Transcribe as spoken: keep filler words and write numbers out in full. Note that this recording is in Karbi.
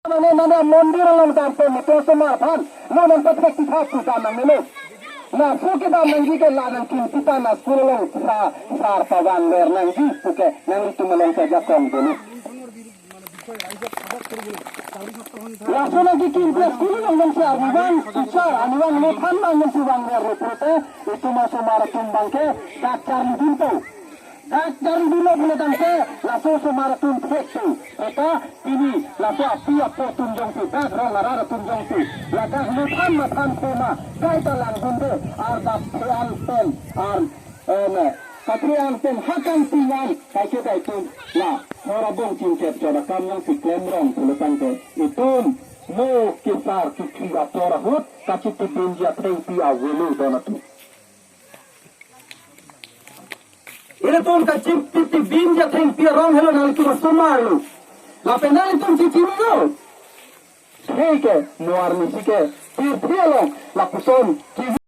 Mane, mane mondir along dampo, mate osomar aphan lo nangpathek titha pu dam nangnelo. Laso kedam nangji ke la nangkinpi ta na school along sa, sar pavangver nangji pu ke nanglitum along saja kong dolo. Laso nangkikinpi a school along nangsi arnivang teacher, arnivang lo than nangsi vangverlo pulote, itum osomar atum abangke dak charlidunpo. Dak charlidunlo pulo tangte, laso osomar atum thekpo. Seta pini laso api apo atum jongsi, dak rong arat atum jongsi, ladak mathan mathan pema, kaita langdunde, ar dak phe-an pen, ar, eh, ne, kaphe-an pen hakang pingan, kaike kaitum, la, hor abong chingkep chot akam jongsi klemrong pulo tangte, itum mo kesar kekri apor ahut, kachitibinji athengpi avelo don atum. Ilitum kachitibinji athengpi arong helo nanglitum asomar lo. Lapen nanglitum chichinilo. Theke mo arnisi ke pirthe along lapuson